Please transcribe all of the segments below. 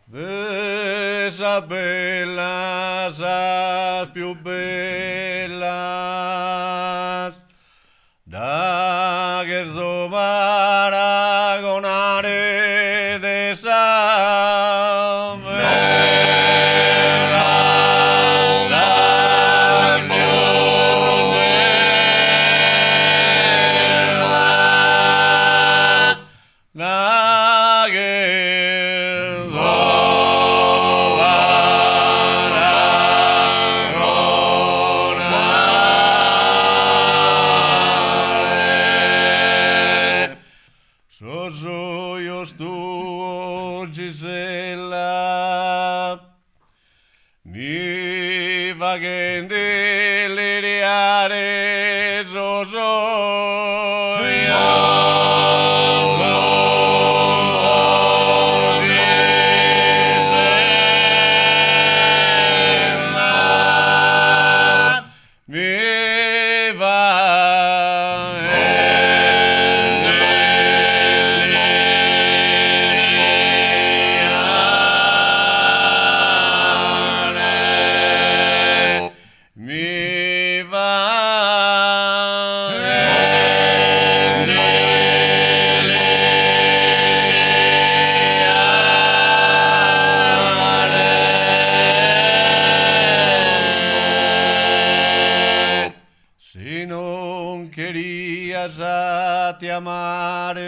De sa bella sas pius bellas Dda cherzo paragonare de sa Dda cherzo paragonare sos ojos tuos Gisella mi faghen dilliriare sos ojos. Mi faghen dilliriare Mi faghen dilliriare Si non cherias a ti amare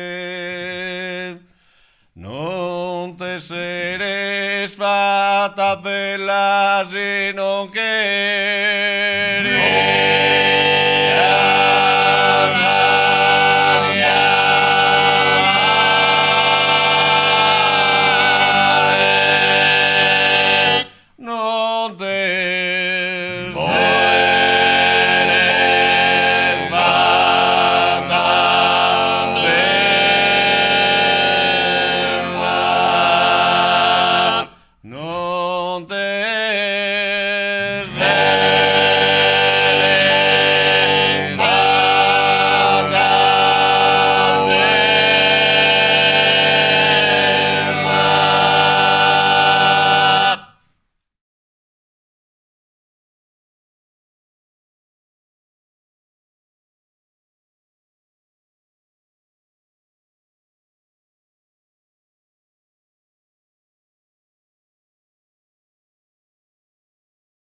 Non t'esseres fata bella si non cherias.